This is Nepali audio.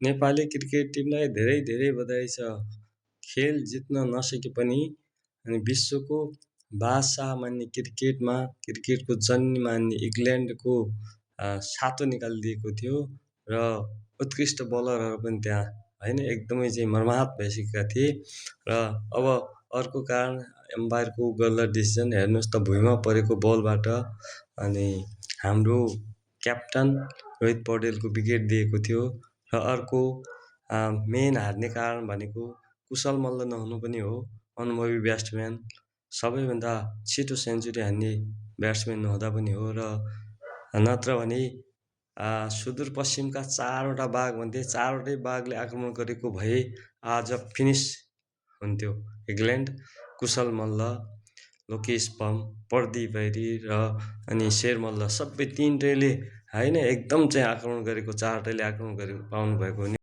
नेपाली क्रिकेट टिमलाई धेरै धेरै बधाई छ। खेल जित्न नसके पनि अनि विश्वको बादशाह मान्ने क्रिकेटको जन्म मान्ने इङ्ल्यान्डको सातो निकालिदिएको थियो र उत्कृष्ट बलरहरू पनि त्यहाँ हैन एकदमै चाहिँ मर्माहत भइसकेका थिए। र अब अर्को कारण एम्पायरको गलत डिसिजन हेर्नुहोस् त, भुइँमा परेको बलबाट अनि हाम्रो क्याप्टन रोहित पौडेलको विकेट दिएको थियो। र अर्को मेन हार्ने कारण भनेको कुशल मल्ल नहुनु पनि हो। अनुभवी ब्याट्सम्यान, सबैभन्दा छिटो सेन्चुरी हान्ने ब्याट्सम्यान नहुँदा पनि हो। र नत्र भने सुदूरपश्चिमका 4वटा बाघमध्ये 4वटै बाघले आक्रमण गरेको भए आज फिनिस हुन्थ्यो। इङ्ल्यान्ड कुशल मल्ल, लोकेश पम, प्रदीप ऐरी र अनि शेर मल्ल सबै 3टैले हैन एकदम चाहिँ आक्रमण गरेको, 4टैले आक्रमण गरेको पाउनु भएको